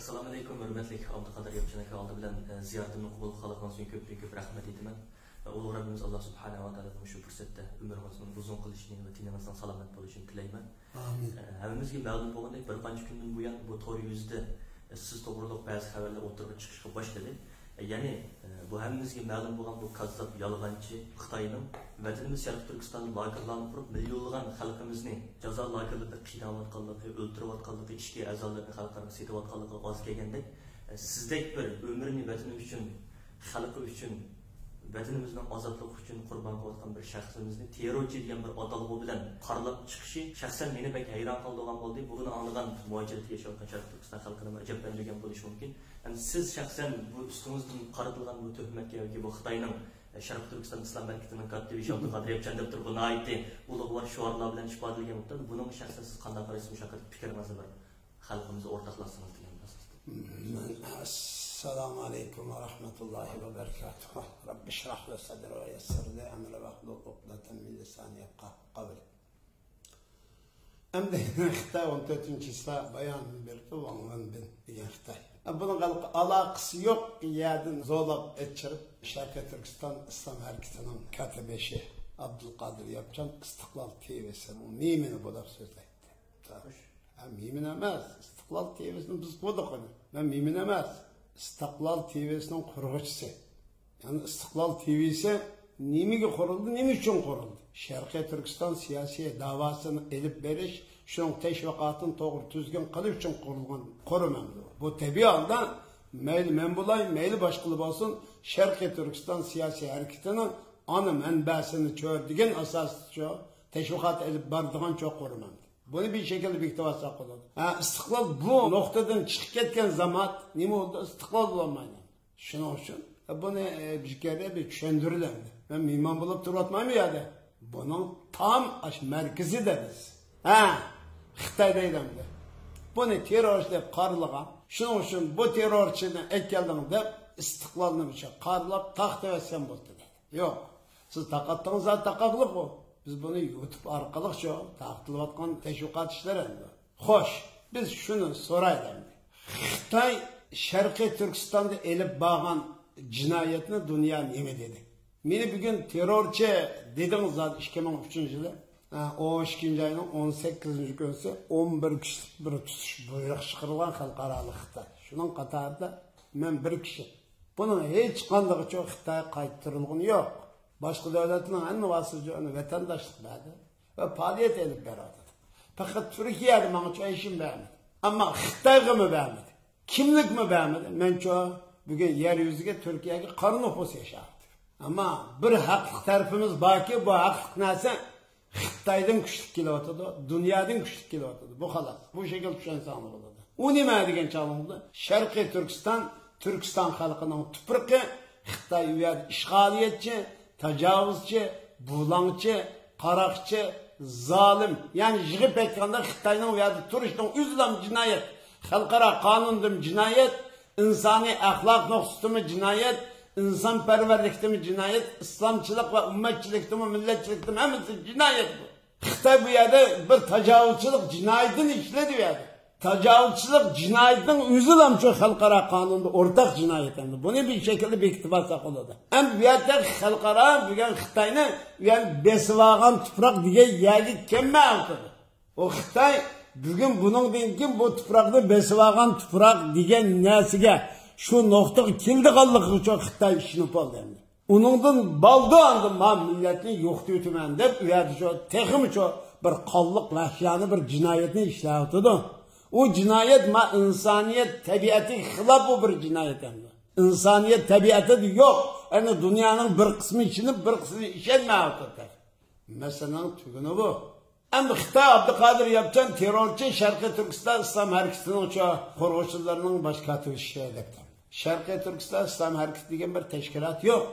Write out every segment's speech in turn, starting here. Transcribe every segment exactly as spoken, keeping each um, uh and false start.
ئەسسالامۇئەلەيكۇم، ھۆرمەتلىك ئابدۇقادىر ياپچان ئاكا، ئالدى بىلەن، ئە، زىيارىتىمنى قوبۇل قىلغانلىقىڭىز ئۈچۈن كۆپتىن كۆپ رەھمەت ئېيتىمەن. ئە، ئۇلۇغ رەببىمىز ئاللا سۇبھانەھۇ ۋە تائالا مۇشۇ پۇرسەتتە ئۆمرىڭىزنىڭ ئۇزۇن قىلىشىنى ۋە تېنىڭىزنىڭ سالامەت بولۇشىنى تىلەيمەن. ئامىن. ئە، ھەممىمىزگە مەلۇم بولغاندەك، بىر قانچە كۈندىن بۇيان بۇ تور يۈزىدە، ئە، سىز توغرۇلۇق بەزى خەۋەرلەر ئوتتۇرىغا چىقىشقا باشلىدى. ئە، يەنى، ئە، بۇ ھەممىمىزگە مەلۇم بولغان بۇ كاززاپ يالغانچى خىتاينىڭ ۋەتىنىمىز شەرقىي تۈركىستاندا لاگېرلارنى قۇرۇپ، مىليونلىغان خەلقىمىزنى جازا لاگېرلىرىدا قىيناۋاتقانلىقى، ئۆلتۈرۈۋاتقانلىقى، ئىچكى ئەزالىرىنى خەلقئارىغا سېتىۋاتقانلىقىغا ئاز كەلگەندەك، سىزدەك بىر ئۆمرىنى ۋەتىنى ئۈچۈن، خەلقى ئۈچۈن، ۋەتىنىمىزنىڭ ئازادلىقى ئۈچۈن قۇربان قىلىۋاتقان بىر شەخسىمىزنى تېررورچى دېگەن بىر ئاتالغۇ بىلەن قارىلاپ چىقىشى شەخسەن مېنى بەك ھەيران قالدۇرغان بولدى. بۇنى ئاڭلىغان مۇھاجىرەتتە ياشاۋاتقان شەرقىي تۈركىستان خەلقىنىمۇ ئەجەبلەندۈرگەن بولۇشى مۇمكىن. ئەمدى سىز شەخسەن بۇ ئۈستىڭىزدىن قارىتىلغان بۇ تۆھمەتكە ياكى بۇ خىتاينىڭ، ئە، شەرقىي تۈركىستان ئىسلام ھەرىكىتىنىڭ كاتىپى شابدۇل قادىر ياپچان دەپ تۇرۇپ، بۇ ناھايىتى ئۇلۇغۋار شوئارلار بىلەن ئىپادىلىگەن بولۇپتۇ. بۇنىڭغا شەخسەن سىز قانداق قارايسىز؟ مۇشۇ ھەققىدىكى پىكرىڭىزنى بىر خەلقىمىزگە ئورتاقلاشسىڭىز دېگەن ئاساستا. ئەسسالامۇ ئەلەيكۇم ۋە رەھمەتۇللاھى ۋە بەرىكاتۇھۇ. رەببى ئىشرەھ لى سەدرى ۋە يەسسىر لى ئەمرى ۋەھلۇل ئۇقدەتەن مىن لىسانى يەپقەھۇ قەۋلى. ئەمدى خىتاي ئون تۆتىنچى چىسلا بايان بېرىپتۇ، ۋاڭ ۋېنبىن دېگەن خىتاي. بۇنىڭ ئالاقىسى يوق يەردىن زورلاپ ئېچىرىپ، شەرقىي تۈركىستان ئىسلام ھەرىكىتىنىڭ كاتتىبېشى ئابدۇلقادىر ياپچان ئىستىقلال تىۋىسىنىڭ مىمىنى بولاپ سۆزلەيتتى. خوش. ھە، مىمىنى ئەمەس، ئىستىقلال تىۋىسىنى بىز قۇردۇق ئۇنى. مەن مىمىنى ئەمەس، ئىستىقلال تىۋىسىنىڭ قۇرغۇچىسى. يەنى ئىستىقلال تىۋىسى نېمىگە قۇرۇلدى، نېمە ئۈچۈن قۇرۇلدى؟ شەرقىي تۈركىستان سىياسىي داۋاسىنى ئېلىپ بېرىش، شۇنىڭ تەشۋىقاتىنى توغرا تۈزگۈن قىلىش ئۈچۈن قۇرۇلغان قۇرۇم ئەمدى. بۇ تەبىئىي ھالدا مەيلى مەن بولاي، مەيلى باشقىلار بولسۇن، شەرقىي تۈركىستان سىياسىي ھەرىكىتىنىڭ ئانا مەنبەسىنى چۆرىدىگەن ئاساستا شۇ تەشۋىقات ئېلىپ بارىدىغان شۇ قۇرۇم ئەمدى. بۇنى بىر شەكىلدە بېكىتىۋالساق بولىدۇ. ھە، ئىستىقلال بۇ نۇقتىدىن چىقىپ كەتكەن زامات نېمە بولدى؟ ئىستىقلال بولالمايدۇ. شۇنىڭ ئۈچۈن، ئە، بۇنى، ئە، بىر كەررە بىر چۈشەندۈرىلەمدى. مەن مېھمان بولۇپ تۇرۇۋاتمايمەن بۇ يەردە. بۇنىڭ تام ئاشۇ مەركىزىدە بىز. ھە، خىتاي دەيدۇ ئەمدى. بۇنى تېررورچى دەپ قارىلىغان. شۇنىڭ ئۈچۈن بۇ تېررورچىنى ئەكەلدىڭ دەپ ئىستىقلالنى بىر قارىلاپ تاختىغا ئەتسەم بولدى دەيدۇ. يوق. سىز تاقاتتىڭىز، تاقاقلىق بۇ. بىز بۇنى يۇتۇپ ئارقىلىق شۇ تارقىتىلىۋاتقان تەشۋىقات ئىشلىرى ئەمدى. خوش، بىز شۇنى سورايلى ئەمدى. خىتاي شەرقىي تۈركىستاندا ئېلىپ بارغان جىنايەتنى دۇنيا نېمە دېدى؟ مېنى بۈگۈن تېررورچى دېدىڭىز زادى ئىككى مىڭ ئۈچىنچى يىلى. ھە، ئون ئىككىنچى ئاينىڭ ئون سەككىزىنچى كۈنىسى ئون بىر كىشىلىك بىر تۇتۇش بۇيرۇق چىقىرىلغان خەلقئارالىق خىتاي. شۇنىڭ قاتارىدا مەن بىر كىشى. بۇنىڭ ھېچقاندىقىچۇ خىتايغا قايتۇرۇلغىنى يوق. باشقا دۆلەتنىڭ ھەممە ۋاسىتىچۇ ئۇنى ۋەتەنداشلىق بەردى ۋە پائالىيەت ئېلىپ بېرىۋاتىدۇ. پەقەت تۈركىيەدە ماڭا چويشىم بەرمىدى. ئەمما خىتايغىمۇ بەرمىدى. كىملىكمۇ بەرمىدى. مەنچۇ بۈگۈن يەر يۈزىگە تۈركىيەگە قارا نوپۇس ياشاۋاتىدۇ. ئەمما بىر ھەقلىق تەرىپىمىز باركى، بۇ ھەقلىق نەرسە خىتايدىن كۈچلۈك كېلىۋاتىدۇ، دۇنيادىن كۈچلۈك كېلىۋاتىدۇ. بۇ خالاس. بۇ شەكىلدە چۈشەنسەڭلار بولىدۇ. ئۇ نېمە دېگەن چاغلىقتا؟ شەرقىي تۈركىستان، تۈركىستان خەلقىنىڭ تۇپرىقى، خىتاي ئۇ يەردە ئىشغالىيەتچى، تاجاۋۇزچى، بۇلاڭچى، قاراقچى، زالىم. يەنى يىغىپ ئېيتقاندا خىتاينىڭ ئۇ يەردە تۇرۇشىنىڭ ئۆزىلا جىنايەت. خەلقئارا قانۇندىمۇ جىنايەت، ئىنسانىي ئەخلاق نۇقتىسىدىمۇ جىنايەت، ئىنسانپەرۋەرلىكتىمۇ جىنايەت، ئىسلامچىلىق ۋە ئۈممەتچىلىكتىمۇ، مىللەتچىلىكتىمۇ ھەممىسى جىنايەت بۇ. خىتاي بۇ يەردە بىر تاجاۋۇزچىلىق جىنايىتىنى ئىشلىدى بۇ يەردە. تاجاۋۇزچىلىق جىنايىتىنىڭ ئۆزىلا شۇ خەلقئارا قانۇندا ئورتاق جىنايەت ئەمدى. بۇنى بىر شەكىلدە بېكىتىپ ئالساق بولىدۇ. ئەمدى بۇ يەردە خەلقئارا بۈگۈن خىتاينى بۇ يەردە بېسىۋالغان تۇپراق دېگەن يەرگە كەلمەيۋاتىدۇ. ئۇ خىتاي بۈگۈن بۇنىڭدىن كېيىن بۇ تۇپراقنى بېسىۋالغان تۇپراق دېگەن نەرسىگە، شۇ نۇقتىغا كېلىدىغانلىقىغا شۇ خىتاي ئىشىنىپ بولدى ئەمدى. ئۇنىڭدىن بالدۇر ئاندىن ما مىللەتنى يوقىتىۋېتىمەن دەپ، ئۇ يەردە شۇ تېخىمۇ شۇ بىر قانلىق ۋەھشىيانە بىر جىنايەتنى ئىشلەۋاتىدۇ. ئۇ جىنايەت ما ئىنسانىيەت تەبىئەتىگە خىلاپ بۇ بىر جىنايەت ئەمدى. ئىنسانىيەت تەبىئەتىدە يوق. ئەنە دۇنيانىڭ بىر قىسمى ئىشىنىپ، بىر قىسمى ئىشەنمەيۋاتىدۇ. مەسىلىنىڭ تۈگۈنى بۇ. ئەمدى خىتاي ئابدۇقادىر ياپچان تېررورچى شەرقىي تۈركىستان ئىسلام ھەرىكىتىنىڭ شۇ قۇرغۇچىلىرىنىڭ باش كاتىپى دەپتۇ. شەرقىي تۈركىستان ئىسلام ھەرىكىتى دېگەن بىر تەشكىلات يوق.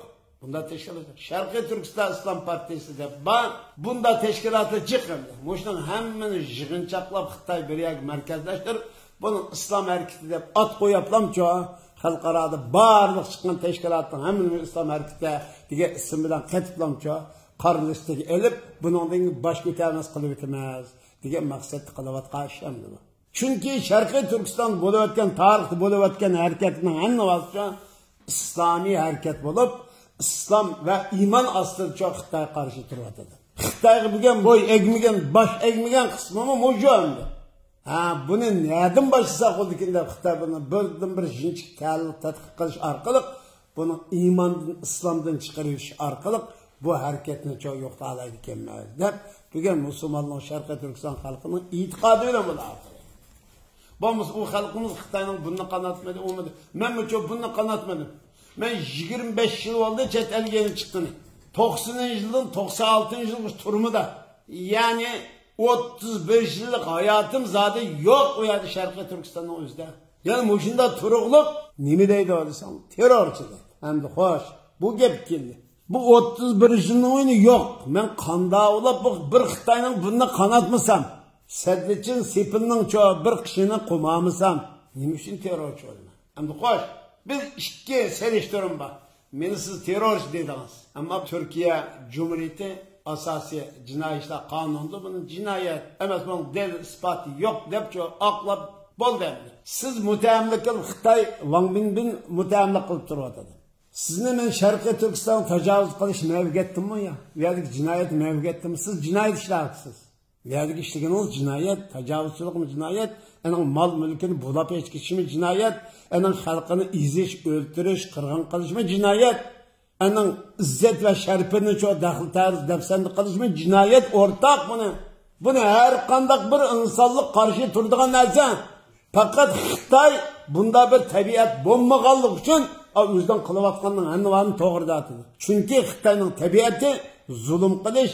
بۇنداق تەشكىلات يوق. شەرقىي تۈركىستان ئىسلام پارتىيىسى دەپ بار. بۇنداق تەشكىلاتى جىق ئەمدى. مۇشۇنىڭ ھەممىنى يىغىنچاقلاپ خىتاي بىر يەرگە مەركەزلەشتۈرۈپ، بۇنىڭ ئىسلام ھەرىكىتى دەپ ئات قويۇپلامچۇ، خەلقئارادا بارلىق چىققان تەشكىلاتنىڭ ھەممىنى ئىسلام ھەرىكىتى دېگەن ئىسىم بىلەن قېتىپلامچۇ، قارا لىستىگە ئېلىپ، بۇنىڭدىن باش كۆتەرمەس قىلىۋېتىمىز دېگەن مەقسەتتە قىلىۋاتقان ئىش ئەمدى بۇ. چۈنكى شەرقىي تۈركىستان بولۇۋەتكەن، تارىختا بولۇۋەتكەن ھەرىكەتنىڭ ھەممىسى ئىسلامىي ھەرىكەت بولۇپ، ئىسلام ۋە ئىمان ئاستىدا شۇ خىتايغا قارشى تۇرۇۋاتىدۇ. خىتايغا بۈگۈن بوي ئەگمىگەن، باش ئەگمىگەن قىسمىمۇ مۇشۇ ئەمدى. ھە، بۇنى نەدىن باشلىساق بولىدىكىن دەپ خىتاي بۇنى بىردىن بىر يىنچىك تەھلىل تەتقىق قىلىش ئارقىلىق، بۇنى ئىماندىن، ئىسلامدىن چىقىرىۋېتىش ئارقىلىق بۇ ھەرىكەتنى چوڭ يوقىتالايدىكەنمىز دەپ، بۈگۈن مۇسۇلمانلار شەرقىي تۈركىستان خەلقىنىڭ ئېتىقادى بىلەن بۇنى ئارقىلىق. بولمىسا ئۇ خەلقىمىز خىتاينىڭ بۇنى قاناتمىدى، ئۇمىدى. مەنمۇ چوڭ بۇنى قاناتمىدىم. مەن يىگىرمە بەش يىل بولدى چەت ئەلگە يېنىپ چىققىنى. توقسىنىنچى يىلدىن توقسان ئالتىنچى يىلغىچە تۈرمىدە. يەنى ئوتتۇز بەش يىللىق ھاياتىم زادى يوق ئۇ يەردە شەرقىي تۈركىستاننىڭ ئۆزىدە. يەنى مۇشۇنداق تۇرۇقلۇق نېمە دەيدۇ دېسەڭ، تېررورچى دەيدۇ. ئەمدى خوش، بۇ گەپ كەلدى. بۇ ئوتتۇز بىر يىلنىڭ ئويۇنى يوق. مەن قانداق ئويلاپ بۇ بىر خىتاينىڭ بۇنى قاناتمىسام، سەددىچىن سېپىلنىڭ چۇ بىر قىشىنى قومامىسام، نېمە ئۈچۈن تېررورچى بولىمەن؟ ئەمدى خوش، بىز ئىككى سېلىشتۇرما بار. مېنى سىز تېررورچى دېدىڭىز. ئەمما تۈركىيە جۇمھۇرىيىتى ئاساسىي جىنايى ئىشلار قانۇنىدا بۇنى جىنايەت ئەمەس، بۇنىڭ دەلىل ئىسپاتى يوق دەپ شۇ ئاقلاپ بولدى ئەمدى. سىز مۇتتەھەملىك قىلىپ خىتاي ۋاڭ بىنبىن مۇتتەھەملىك قىلىپ تۇرۇۋاتىدۇ. سىزنى مەن شەرقىي تۈركىستانغا تاجاۋۇز قىلىش مەنگە ئەتتىممۇ يا؟ بۇ يەردىكى جىنايەت مەنگە ئەتتىممۇ؟ سىز جىنايەت ئىشلەۋاتىسىز. بۇ يەردىكى ئىشلىگىنىڭىز جىنايەت، تاجاۋۇزچىلىقمۇ جىنايەت، ئەنىڭ مال مۈلكىنى بۇلاپ ئېچىپ كېتىشمۇ جىنايەت، ئەنىڭ خەلقىنى ئېزىش، ئۆلتۈرۈش، قىرغىن قىلىشمۇ جىنايەت، ئەنىڭ ئىززەت ۋە شەرىپىنى چۇ دەخلى تەرۇز دەپسەندە قىلىشمۇ جىنايەت ئورتاق بۇنى. بۇنى ھەر قانداق بىر ئىنسانلىق قارشى تۇرىدىغان نەرسە. پەقەت خىتاي بۇنداق بىر تەبىئەت بولمىغانلىقى ئۈچۈن ئا، ئۆزىنىڭ قىلىۋاتقاننىڭ ھەممىۋارىنى توغرا دەۋاتىدۇ. چۈنكى خىتاينىڭ تەبىئەتى زۇلۇم قىلىش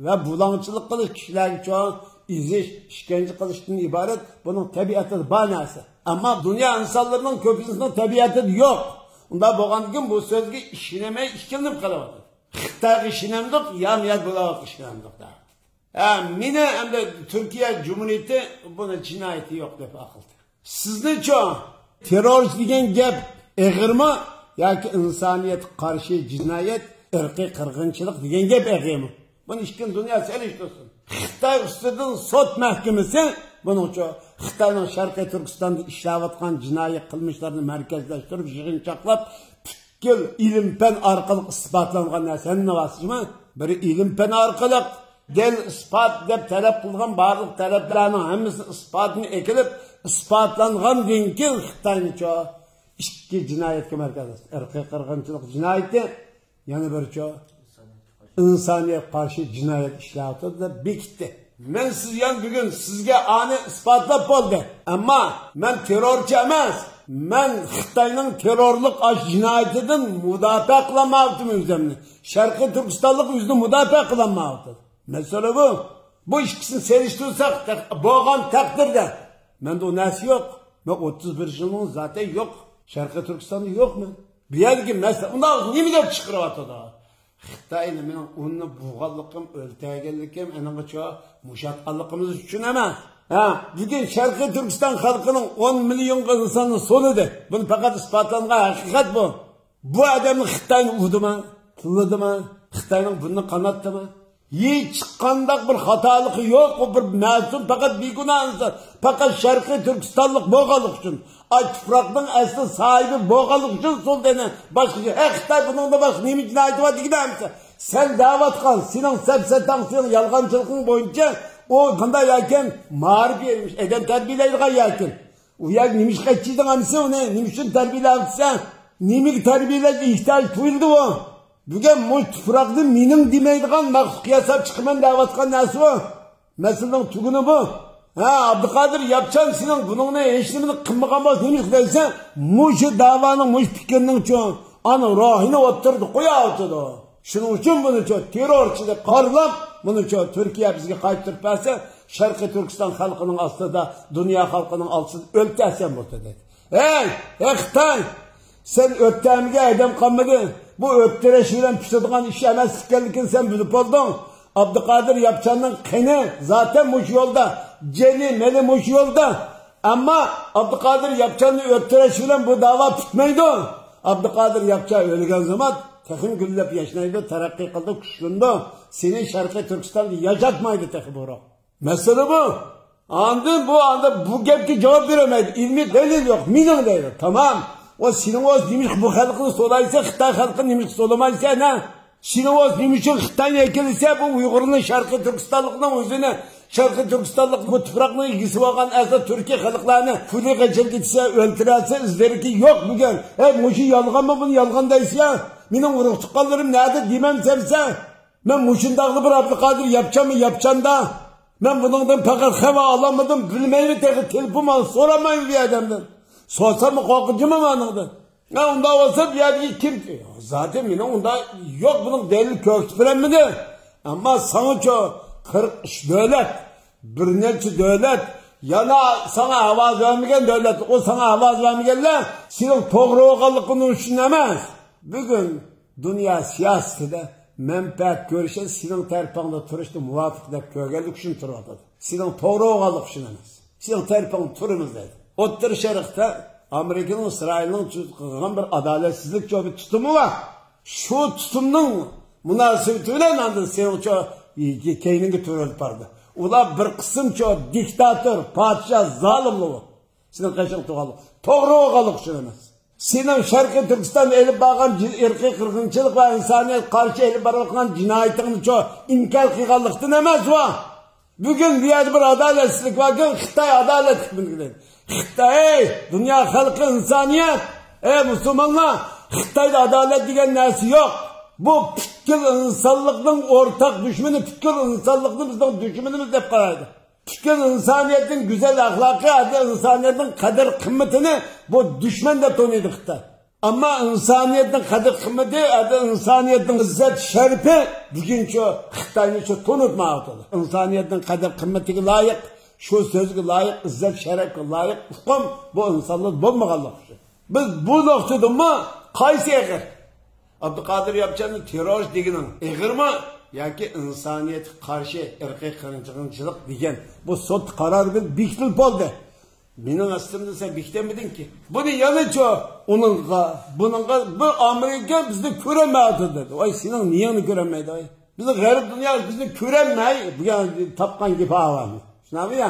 ۋە بۇلاڭچىلىق قىلىش، كىشىلەرگە چوڭ ئېزىش، ئىشكەنجە قىلىشتىن ئىبارەت بۇنىڭ تەبىئەتىدە بار نەرسە. ئەمما دۇنيا ئىنسانلىرىنىڭ كۆپىنچىسىنىڭ تەبىئەتىدە يوق. ئۇنداق بولغاندىكىن بۇ سۆزگە ئىشىنەلمەي ئىككىلىنىپ قېلىۋاتىدۇ. خىتايغا ئىشىنەمدۇق، يا مۇ يا بۇلارغا ئىشىنەمدۇق دەپ. ھە، مېنى ئەمدى تۈركىيە جۇمھۇرىيىتى بۇنى جىنايىتى يوق دەپ ئاقلىدى. سىزنىچۇ؟ تېررورچى دېگەن گەپ ئېغىرمۇ ياكى ئىنسانىيەتكە قارشى جىنايەت، ئىرقىي قىرغىنچىلىق دېگەن گەپ ئېغىرمۇ؟ بۇنى ئىككىنچى دۇنيا سېلىشتۇرسۇن. خىتاي ئۈستىدىن سوت مەھكىمىسى بۇنىڭچۇ خىتاينىڭ شەرقىي تۈركىستاندا ئىشلەۋاتقان جىنايى قىلمىشلارنى مەركەزلەشتۈرۈپ، يىغىنچاقلاپ، پۈتكۈل ئىلىم-پەن ئارقىلىق ئىسپاتلانغان نەرسە ھەممە ۋاسىتىمۇ بىر ئىلىم-پەن ئارقىلىق دەل ئىسپات دەپ تەلەپ قىلغان بارلىق تەلەپلەرنىڭ ھەممىسى ئىسپاتىنى ئېكىلىپ، ئىسپاتلانغاندىن كېيىن خىتاينىچۇ ئىككى جىنايەتكە مەركەزلەشتى. ئىرقىي قىرغىنچىلىق جىنايىتى، يەنە بىرچۇ ئىنسانىيەتكە قارشى جىنايەت ئىشلەۋاتىدۇ دەپ بېكىتتى. مەن سىز يان بۈگۈن سىزگە ئانى ئىسپاتلاپ بولدى. ئەمما مەن تېررورچى ئەمەس. مەن خىتاينىڭ تېررورلۇق ئاش جىنايىتىدىن مۇداپىئە قىلالمايۋاتىمەن ئۆزۈمنى. شەرقىي تۈركىستانلىق ئۆزىنى مۇداپىئە قىلالمايۋاتىدۇ. مەسىلە بۇ. بۇ ئىككىسىنى سېلىشتۇرساق تەق-، بولغان تەقدىردە، مەندە ئۇ نەرسە يوق. مەن ئوتتۇز بىر يىلنىڭ زاتەن يوق. شەرقىي تۈركىستاندا يوقمەن. بۇ يەردىكى مەسىلە، ئۇنداق نېمە دەپ چىقىرىۋاتىدۇ؟ خىتاينى مېنىڭ ئۇنى بوغانلىقىم، ئۆلتۈرگەنلىكىم، ئېنىڭغىچۇ مۇشاتقانلىقىمىز ئۈچۈن ئەمەس. ھە، بۈگۈن شەرقىي تۈركىستان خەلقىنىڭ ئون مىليونغا ئىنساننى سولىدى. بۇنى پەقەت ئىسپاتلانغان ھەقىقەت بۇ. بۇ ئادەمنى خىتاينى ئۇردىمۇ، تىللىدىمۇ، خىتاينىڭ بۇرنىنى قاناتتىمۇ؟ ھېچقانداق بىر خاتالىقى يوق، ئۇ بىر مەسۇم، پەقەت بىگۇناھ ئىنسان، پەقەت شەرقىي تۈركىستانلىق بولغانلىقى ئۈچۈن، ئاي تۇپراقنىڭ ئەسلى ساھىبى بولغانلىقى ئۈچۈن سولدى. باشقا، ھە، خىتاي بۇنىڭدا باشقا نېمە جىنايىتى بار دېگىنە ئەمسە؟ سەن دەۋاتقان، سېنىڭ سەپسەتەڭ، سېنىڭ يالغانچىلىقىڭ بويىچە ئۇ قانداق ئىكەن؟ مائارىپ، ئادەم تەربىيەلەيدىغان ئىكەن. ئۇ يەرگە نېمە ئىشقا ئەكىچىدىڭ ئەمىسە ئۇنى؟ نېمە ئۈچۈن تەربىيەلەۋاتىسەن؟ نېمىگە تەربىيەلەشكە ئېھتىياج تۇيۇلدى ئۇ؟ بۈگۈن مۇشۇ تۇپراقنى مېنىڭ دېمەيدىغان مەخلۇق ياساپ چىقىمەن دەۋاتقان نەرسە ئۇ. مەسىلىنىڭ تۈگۈنى بۇ. ھە، ئابدۇقادىر ياپچان سېنىڭ بۇنىڭنى ھېچنېمىنى قىلمىغان بولسا نېمە ئىش قىلىسەن؟ مۇشۇ داۋانىڭ، مۇشۇ پىكىرنىڭ چوڭ ئانا روھىنى ئوتتۇرىدا قويۇۋاتىدۇ. شۇنىڭ ئۈچۈن بۇنى چوڭ تېررورچى دەپ قارىلاپ، بۇنى چوڭ تۈركىيە بىزگە قايتۇرۇپ بەرسە، شەرقىي تۈركىستان خەلقىنىڭ ئاستىدا، دۇنيا خەلقىنىڭ ئالدىدا ئۆلتۈرسەم بولدى دەيدۇ. ھەي، ھەي خىتاي! سەن ئۆتتەمگە ئادەم قالمىدى. بۇ ئۆتتۈرۈش بىلەن پۈتىدىغان ئىش ئەمەس ئىكەنلىكىنى سەن بىلىپ بولدۇڭ. ئابدۇقادىر ياپچاننىڭ قېنى زاتەن مۇشۇ يولدا، جېنى مېلى مۇشۇ يولدا. ئەمما ئابدۇقادىر ياپچاننى ئۆتتۈرۈش بىلەن بۇ داۋا پۈتمەيدۇ. ئابدۇقادىر ياپچان ئۆلگەن زامان تېخىمۇ گۈللەپ ياشنايدۇ، تەرەققىي قىلىدۇ، كۈچلىنىدۇ. سېنى شەرقىي تۈركىستاندا ياشاتمايدۇ تېخى بۇرۇق. مەسىلە بۇ. ئاندىن بۇ، ئاندا بۇ گەپكە جاۋاب بېرەلمەيدۇ. ئىلمىي دەلىل يوق، مېنىڭ دەيدۇ. تامام. ۋە سېنىڭ ئۆز نېمىشقا بۇ خەلقنى سولايسەن، خىتاي خەلقىنى نېمىشقا سولىمايسەن، ھە؟ سېنىڭ ئۆز نېمە ئۈچۈن خىتاينى ئەكېلىسە، بۇ ئۇيغۇرنى، شەرقىي تۈركىستانلىقنىڭ ئۆزىنى، شەرقىي تۈركىستانلىق بۇ تۇپراقنىڭ ئىگىسى بولغان ئەسلى تۈركىي خەلقلەرنى پۇلى قېچىرىپ كېتىسە، ئۆلتۈرەسە، ئىزدىرىكى يوق بۈگۈن. ھەي، مۇشۇ يالغانمۇ، بۇنى يالغان دەيسىز يا؟ مېنىڭ ئۇرۇق تۇغقانلىرىم نەدە دېمەمسەن سەن؟ مەن مۇشۇنداقلا بىر ئابدۇقادىر ياپچانمۇ ياپچاندا. مەن بۇنىڭدىن پەقەت خەۋەر ئالالمىدىم، بىلمەيمەن، تېخى تېلېفون ئالسا سورىمايمەن بۇ ئادەمدىن. سورىساممۇ قورقىدىمەن ئانىڭدىن. ھە، ئۇنداق بولسا بۇ يەردىكى كىم؟ زادى مېنىڭ ئۇنداق يوق، بۇنىڭ دەلىلى كۆرسىتىپ بېرەلمىدى. ئەمما ساڭىچۇ قىرىق ئۈچ دۆلەت، بىر نەچچە دۆلەت، يەنە ساڭا ئاۋاز بەرمىگەن دۆلەت، ئۇ ساڭا ئاۋاز بەرمىگەنلەر سېنىڭ توغرا بولغانلىقىڭ ئۈچۈن ئەمەس. بۈگۈن دۇنيا سىياسىتىدە مەنپەئەت كۆرۈشى سېنىڭ تەرىپىڭدە تۇرۇشنى مۇۋاپىق دەپ كۆرگەنلىكى ئۈچۈن تۇرۇۋاتىدۇ. سېنىڭ توغرا بولغانلىقى ئۈچۈن ئەمەس. سېنىڭ تەرىپىڭدە تۇرىمىز دەيدۇ. ئوتتۇرا شەرقتە ئامېرىكىنىڭ ئىسرائىلنىڭ قىلغان بىر ئادالەتسىزلىك بىر تۇتۇمى بار. شۇ تۇتۇمنىڭ مۇناسىۋىتى بىلەن ئاندىن سېنىڭچۇ كەينىڭگە تۈرۈلۈپ باردى. ئۇلار بىر قىسىمچۇ دىكتاتور، پادىشاھ، زالىملار. سېنىڭ قېشىڭ تۇرغانلىق، توغرا بولغانلىق ئۈچۈن ئەمەس. سېنىڭ شەرقىي تۈركىستاندا ئېلىپ بارغان جىن-، ئىرقىي قىرغىنچىلىق ۋە ئىنسانىيەتكە قارشى ئېلىپ بارىۋاتقان جىنايىتىڭنىچۇ ئىنكار قىلغانلىقتىن ئەمەس ئۇ. بۈگۈن بۇ يەردە بىر ئادالەتسىزلىك باركەن، خىتاي ئادالەتلىك بۇنى دەيدۇ. خىتاي، دۇنيا خەلقى، ئىنسانىيەت، ئەي مۇسۇلمانلار، خىتايدا ئادالەت دېگەن نەرسە يوق. بۇ پۈتكۈل ئىنسانلىقنىڭ ئورتاق دۈشمىنى، پۈتكۈل ئىنسانلىقنى بىزنىڭ دۈشمىنىمىز دەپ قارايدۇ. پۈتكۈل ئىنسانىيەتنىڭ گۈزەل ئەخلاقى، ھەتتا ئىنسانىيەتنىڭ قەدىر قىممىتىنى بۇ دۈشمەن دەپ تونۇيدۇ خىتاي. ئەمما ئىنسانىيەتنىڭ قەدىر قىممىتى، ھەتتا ئىنسانىيەتنىڭ ئىززەت شەرىپى بۈگۈنچۇ خىتاينىچۇ تونۇتمايۋاتىدۇ. ئىنسانىيەتنىڭ قەدىر قىممىتىگە لايىق، شۇ سۆزگە لايىق، ئىززەت شەرەپكە لايىق ئۇقۇم بۇ ئىنسانلاردا بولمىغانلىقى ئۈچۈن. بىز بۇ نۇقتىدىنمۇ قايسى ئېغىر؟ ئابدۇقادىر ياپچاننى تېررورىست دېگىنىڭ ئېغىرمۇ ياكى ئىنسانىيەتكە قارشى ئىرقىي قىرغىنچىلىق دېگەن بۇ سوت قارارى بىلەن بېكىتىلىپ بولدى؟ مېنىڭ ئەسلىمدە سەن بېكىتەلمىدىڭكى. بۇنى يەنىچۇ ئۇنىڭغا، بۇنىڭغا بىر ئامېرىكا بىزنى كۆرەلمەيۋاتىدۇ دېدى. ۋاي، سېنىڭ نېيىڭنى كۆرەلمەيدۇ، ۋاي؟ بىزنى غەرب دۇنيا بىزنى كۆرەلمەي، بۇ يەنە تاپقان گېپى ئاۋام. شۇنداقمۇ يا؟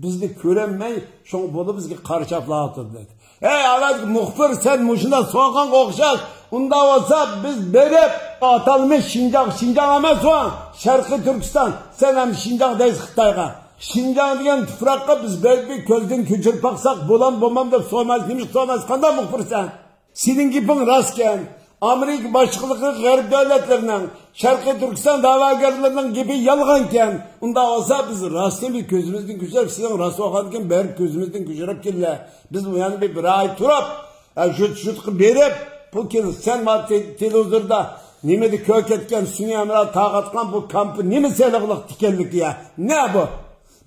بىزنى كۆرەلمەي، شۇڭا بۇلا بىزگە قارشاپلا ئاتىدۇ دېدى. ھەي، ئاۋۋال مۇخبىر، سەن مۇشۇنداق سورىغانغا ئوخشاش. ئۇنداق بولسا بىز بېرىپ ئاتالمىش شىنجاڭ، شىنجاڭ ئەمەس ئۇ، شەرقىي تۈركىستان. سەن ھەم شىنجاڭ دەيسىز خىتايغا. شىنجاڭ دېگەن تۇپراققا بىز بېرىپ بىر كۆزدىن كۆچۈرۈپ باقساق بولام بولمام دەپ سورىمايسىز. نېمىشقا سورىمايسىز؟ قانداق مۇخبىرسەن؟ سېنىڭ گېپىڭ راستكەن. ئامېرىكا باشلىقلىقى غەرب دۆلەتلىرىنىڭ، شەرقىي تۈركىستان دەۋاگەرلىرىنىڭ گېپى يالغانكەن. ئۇنداق بولسا بىز راستتىن بىر كۆزىمىزدىن كۆچۈرۈپ، سېنىڭ راست بولغانىكەن بېرىپ كۆزىمىزدىن كۆچۈرۈپ كېلىلە. بىز ئۇ يەردە بىر، بىر ئاي تۇرۇپ، ھە، ژۇت ژۇتقا بېرىپ، بۇ كېلىپ سەن مانا تې-، تېلېۋىزوردا نېمىدە كۆركەتكەن سۈنئىي ھەمراھ تارقاتقان بۇ كامپا نېمە سېلىقلىق ئىكەنلىكى يا؟ نە بۇ؟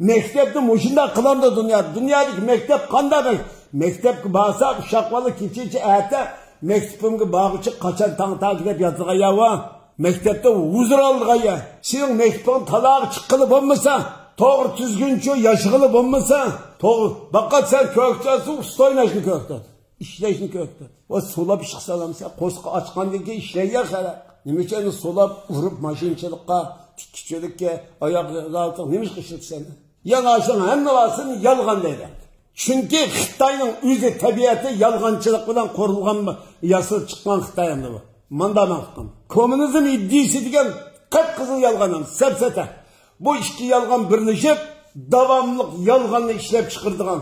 مەكتەپنى مۇشۇنداق قىلامدۇ دۇنيا؟ دۇنيادىكى مەكتەپ قانداق مەك-، مەكتەپكە بارسا ئۇششاق بالا كېچىچە ئەتە مەكتىپىمگە بارغۇچە قاچان تاڭ ئاتاركى دەپ ياتىدىغان يا ۋا؟ مەكتەپتە ھۇزۇر ئالىدىغان يا. سېنىڭ مەكتىپىڭ تالاغا چىققىلى بولمىسا، توغرا تۈزگۈنچۇ ياشىغىلى بولمسا، توغرا، پەقەت سەن كۆرسىتەرسەن، ئۇستا ئويناشنى كۆرسىتەر. ئىشلەشنى كۆرسىتەر. ۋە سولاپ ئىشقا سالامسەن، قورسىقى ئاچقاندىن كېيىن ئىشلەيدىغان خەلق. نېمە ئۈچۈن سولاپ، ئۇرۇپ، ماشىنىچىلىققا، تىككۈچىلىككە، ئاياغ زاۋۇتىغا نېمە ئىشقا ئىشلىتىسەن؟ يەنە ئاشۇنىڭ ھەممە بارسىنى يالغان دەيدۇ. چۈنكى خىتاينىڭ ئۆزى تەبىئەتى يالغانچىلىق بىلەن قۇرۇلغان، ياسىلىپ چىققان خىتاي ئەمدى بۇ. ماندا مەن قىلدىم. كوممۇنىزم ئىدىيىسى دېگەن قىپقىزىل يالغان ئەمدى، سەپسەتە. بۇ ئىككى يالغان بىرلىشىپ، داۋاملىق يالغاننى ئىشلەپ چىقىرىدىغان،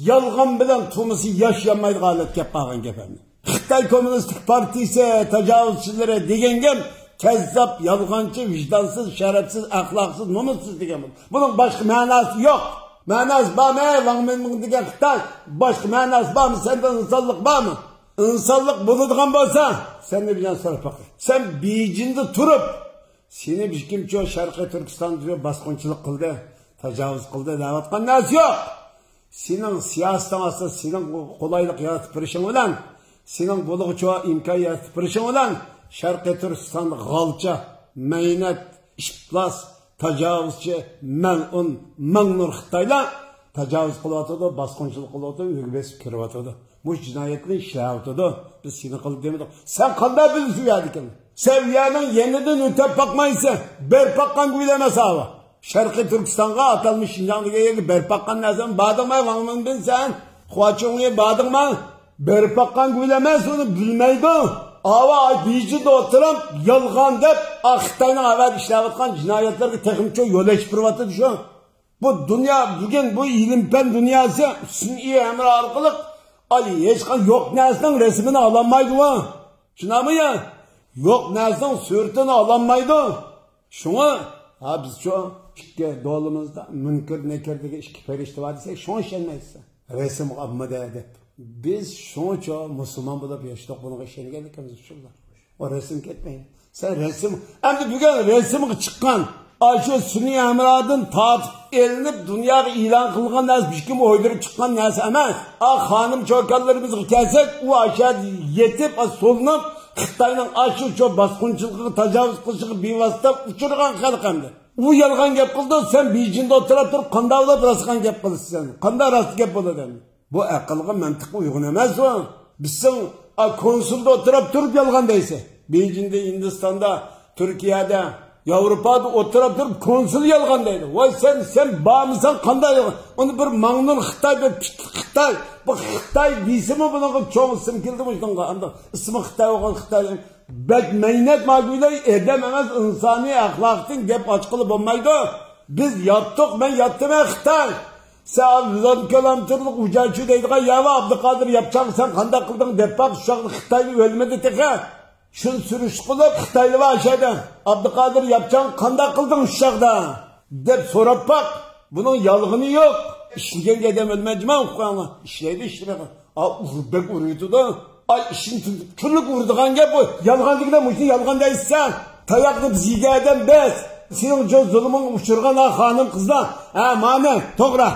يالغان بىلەن تۇرمىسى ياشىيالمايدىغان ھالەتكە كەپ قالغان گەپ ئەمدى. خىتاي كوممۇنىست پارتىيىسى تاجاۋۇزچىلىرى دېگەن گەپ كەززاپ، يالغانچى، ۋىجدانسىز، شەرەپسىز، ئەخلاقسىز، نومۇسسىز دېگەن بولىدۇ. بۇنىڭ باشقا مەناسى يوق. مەناسى بارمۇ، ئەي ۋاڭ مىنمىڭ دېگەن خىتاي؟ باشقا مەناسى بارمۇ؟ سەندە ئىنسانلىق بارمۇ؟ ئىنسانلىق بولىدىغان بولسا، سەندىن بىر نەرسە سوراپ باقاي. سەن بېيجىڭدا تۇرۇپ، سېنى بىر كىمچۇ شەرقىي تۈركىستاندا باسقۇنچىلىق قىلدى، تاجاۋۇز قىلدى دەۋاتقان نەرسە يوق. سېنىڭ سىياسىتىڭ ئاستىدا سېنىڭ قولايلىق يارىتىپ بېرىشىڭ بىلەن، سېنىڭ بولىغۇچە ئىمكان يارىتىپ بېرىشىڭ بىلەن شەرقىي تۈركىستاندا غالچا، مەينەت، ئىپلاس، تاجاۋۇزچى، مەلئۇن، ماڭنۇر خىتايلار تاجاۋۇز قىلىۋاتىدۇ، باسقۇنچىلىق قىلىۋاتىدۇ، ئۆيگە بېسىپ كىرىۋاتىدۇ. مۇشۇ جىنايەتنى ئىشلەۋاتىدۇ. بىز سېنى قىلدى دېمىدۇق. سەن قانداق بىلىسەن ئۇ يەردىكىنى؟ سەن ئۇ يەرنىڭ يېنىدىن ئۆتۈپ باقمايسەن. بېرىپ باققانغا بىلەمسەن ئاۋۇ. شەرقىي تۈركىستانغا ئاتالمىش شىنجاڭ دېگەن يەرگە بەرىپ باققان نەرسەڭ باردىڭما، ۋاڭ مىنبىن سەن؟ خۇاچۇڭغا باردىڭما؟ بېرىپ باققان گۈلەمەس، ئۇنى بىلمەيدۇ. ئاۋۇ ئاي بېيجىڭدا ئولتۇرۇپ، يالغان دەپ، ئا، خىتاينىڭ ئەۋەدە ئىشلەۋاتقان جىنايەتلىرىگە تېخىمۇچۇ يول ئېچىپ بېرىۋاتىدۇ شۇ. بۇ دۇنيا، بۈگۈن بۇ ئىلىم-پەن دۇنياسى سۈنئىي ھەمراھ ئارقىلىق، ئاي، ھېچقان يوق نەرسىنىڭ رەسىمىنى ئالالمايدۇ. شۇنداقمۇ يا؟ يوق نەرسىنىڭ سۈرىتىنى ئالالمايدۇ. شۇڭا، ھا، بىزچۇ ئىككى دولىمىزدا مۇنكىر نەكىر دېگەن ئىككى پەرىشتە بار دېسەك، شۇڭا ئىشەنمەيسىز. رەسىمگە ئالمىدى دەپ. بىز شۇڭىچۇ مۇسۇلمان بولۇپ ياشىدۇق، بۇنىڭغا ئىشەنگەنلىكىمىز شۇنداق. ئۇ رەسىم كەتمەيدۇ. سەن رەسىم، ئەمدى بۈگۈن رەسىمگە چىققان، ئاشۇ سۈنئىي ھەمراھدىن تارتىپ ئېلىنىپ دۇنياغا ئېلان قىلغان نەرسە ھېچكىم ئويدۇرۇپ چىققان نەرسە ئەمەس. ئا، خانىم چوكانلىرىمىزغا كەلسەك، ئۇ ئاشۇ يەردە يېتىپ، ئا، سولىنىپ، خىتاينىڭ ئاشۇ چو باسقۇنچىلىقىغا تاجاۋۇز قىلىشىغا بىۋاسىتە ئۇچرىغان خەلق ئەمدى. ئۇ يالغان گەپ قىلىدۇ، سەن بېيجىڭدا ئولتۇرۇپ تۇرۇپ قانداق بولۇپ راستقان گەپ قىلىسەن؟ قانداق راست گەپ بولىدۇ ئەمدى؟ بۇ ئەقىلگە، مەنتىققە ئۇيغۇن ئەمەس ئۇ. بىزنىڭ، ئا، كونسۇلدا ئولتۇرۇپ تۇرۇپ يالغان دەيسەن. بېيجىڭدا، ھىندىستاندا، تۈركىيەدە، ياۋروپادا ئولتۇرۇپ تۇرۇپ كونسۇل يالغان دەيدۇ. ۋاي سەن، سەن بارمىساڭ قانداق يالغان؟ ئۇنى بىر ماڭنۇر خىتاي، بىر پىتلىق خىتاي، بۇ خىتاي دېسىمۇ بۇنىڭغا چوڭ ئىسىم كېلىدىغۇ شۇنىڭغا. ئەمدى ئىسمى خىتاي بولغان خىتاي. بەك مەينەت ماگۈلەي ئادەم ئەمەس، ئىنسانىي ئەخلاقتىن گەپ ئاچقىلى بولمايدۇ. بىز ياتتۇق، مەن ياتتىم، ئەي خىتاي. سەن ۋىلان كالامتىرلىق ئۇجاچۇ دەيدىغان يا ۋە ئابدۇقادىر ياپچان سەن قانداق قىلدىڭ دەپ باق، شۇ چاغدا خىتاي ئۆلمىدى تېخى. شۇنى سۈرۈشتە قىلىپ خىتايلار بار شەدە. ئابدۇقادىر ياپچان قانداق قىلدىڭ شۇ چاغدا؟ دەپ سوراپ باق. بۇنىڭ يالغىنى يوق. ئىشلىگەن ئادەم ئۆلمەيدىما، ئۇققانلا. ئىشلەيدۇ، ئىشلىمەيدۇ. ئا، ئۇر-، بەك ئۇرۇۋېتىدۇ. ئاي، ئىشىنى تۈ-، كۈنلۈك ئۇرىدىغان گەپ بۇ. يالغان دېگىنە مۇشۇ يالغان دەيسەن. تاياقنى بىز يېگەن ئادەم بىز. سېنىڭ جۇ زۇلۇمۇڭ ئۇچرىغان ھا خانىم قىزلار. ھە، مانا، توغرا.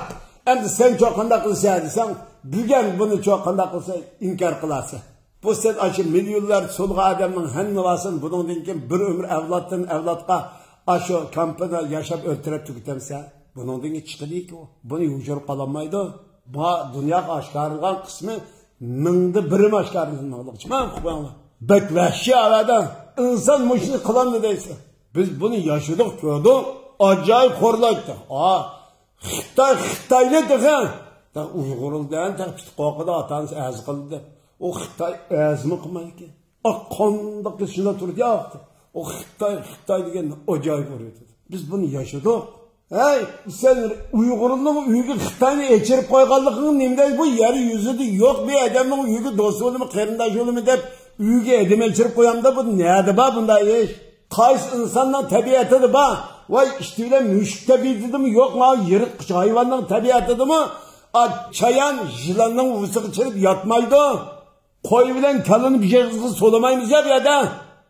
ئەمدى سەن چو قانداق قىلىسەن دېسەڭ، بۈگۈن بۇنى چو قانداق قىلسا ئىنكار قىلارسەن. بۇ سەن ئاشۇ مىليونلار سولغان ئادەمنىڭ ھەممىۋاسىنى بۇنىڭدىن كېيىن بىر ئۆمۈر ئەۋلادتىن ئەۋلادقا ئاشۇ كامپىدا ياشاپ ئۆلتۈرۈپ تۈگىتەمسەن؟ بۇنىڭدىن كېيىن چىقىدىكى ئۇ. بۇنى يوشۇرۇپ قالالمايدۇ. ما دۇنياغا ئاشكارىلىغان قىسمى مىڭدا بىرىمۇ ئاشكارىلىنمىغانلىقى. مانا ئۇقۇڭلار. بەك ۋەھشىي ئەۋەدە ئىنسان مۇشۇنى قىلامدۇ دەيسەن. بىز بۇنى ياشىدۇق، كۆردۇق. ئاجايىپ خورلايتتى. ئا، خىتاي خىتاينى تېخى. تېخى ئۇيغۇرلىدىن تېخى پىت قورقىدۇ، ئاتا-ئانىسى ئەرز قىلدى دەپ. ئۇ خىتاي ئەرزمۇ قىلمايدىكەن. ئا، قانداق شۇنداق تۇرۇپ ياقتى. ئۇ خىتاي خىتاي دېگەن ئاجايىپ ئۇرۇۋېتىدۇ. بىز بۇنى ياشىدۇق. ھەي، سەن ئۇيغۇرنىڭ ئۆيىگە خىتاينى ئېچىرىپ قويغانلىقىڭ نېمە دەيدۇ؟ بۇ يەر يۈزىدە يوق بىر ئادەمنىڭ ئۆيىگە دوست بولىمۇ، قېرىنداش بولىمۇ دەپ ئۆيىگە ئادەم ئېچىرىپ قويامدا، بۇ نەدە بار بۇنداق ئىش؟ قايسى ئىنساننىڭ تەبىئەتىدە بار؟ ۋاي، ئىتى بىلەن مۈشۈك تەبىئىتىدىمۇ يوق، ماۋۇ يىرتقۇچ ھايۋاننىڭ تەبىئەتىدىمۇ؟ ئا، چايان يىلاننىڭ ئۇۋىسىغا چىرىپ ياتمايدۇ. قوي بىلەن كالىنى بىر ئېغىزغا سولىمايمىز يا بۇ يەردە.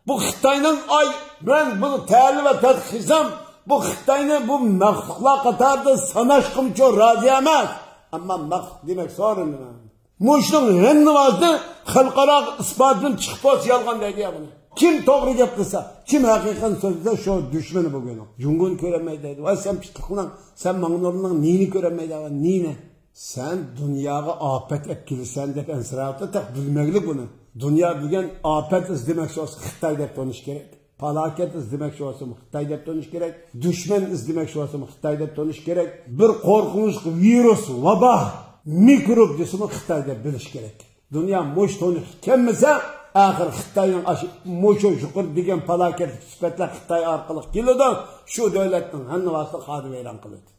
بۇ خىتاينىڭ، ئاي، مەن بۇ تەلىي ۋە تەتقىق قىلسام، بۇ خىتاينى بۇ مەخلۇقلار قاتارىدا ساناشقىمۇچۇ رازى ئەمەس. ئەمما مەخلۇق دېمەك سورىنىمەن. مۇشۇنىڭ ھەممىۋاسىنى خەلقئاراغا ئىسپاتلىنىپ چىقىپ بولسا يالغان دەيدۇ يا بۇنى. كىم توغرا گەپ قىلسا، كىم ھەقىقەتنى سۆزلىسە، شۇ دۈشمىنى بۇ گۇينىڭ. جۇڭگونى كۆرەلمەيدۇ دەيدۇ. ۋاي سەن پىتلىقنىڭ، سەن ماڭنۇرنىڭ نېنى كۆرەلمەيدىغان، نېنى؟ سەن دۇنياغا ئاپەت ئەپ كېلىسەن دەپ ئەنسىرەۋاتىدۇ، تېخى بىلمەكلىك بۇنى. دۇنيا بۈگۈن ئاپەت ئىزدىمەكچى بولسا خىتاي دەپ تونۇش كېرەك. پالاكەت ئىزدىمەكچى بولسىمۇ خىتاي دەپ تونۇش كېرەك. دۈشمەن ئىزدىمەكچى بولسىمۇ خىتاي دەپ تونۇش كېرەك. بىر قورقۇنچلۇق ۋىرۇس، ۋابا، مىكروب دېسىمۇ خىتاي دەپ بىلىش كېرەك. دۇنيا مۇشۇ تونۇشقا كەلمىسە، ئاخىر خىتاينىڭ ئاشۇ، مۇشۇ يۇقىرى دېگەن پالاكەتلىك سۈپەتلەر خىتاي ئارقىلىق كېلىدۇ. شۇ دۆلەتنىڭ ھەممىۋاسىنى خارابە ۋەيران قىلىدۇ.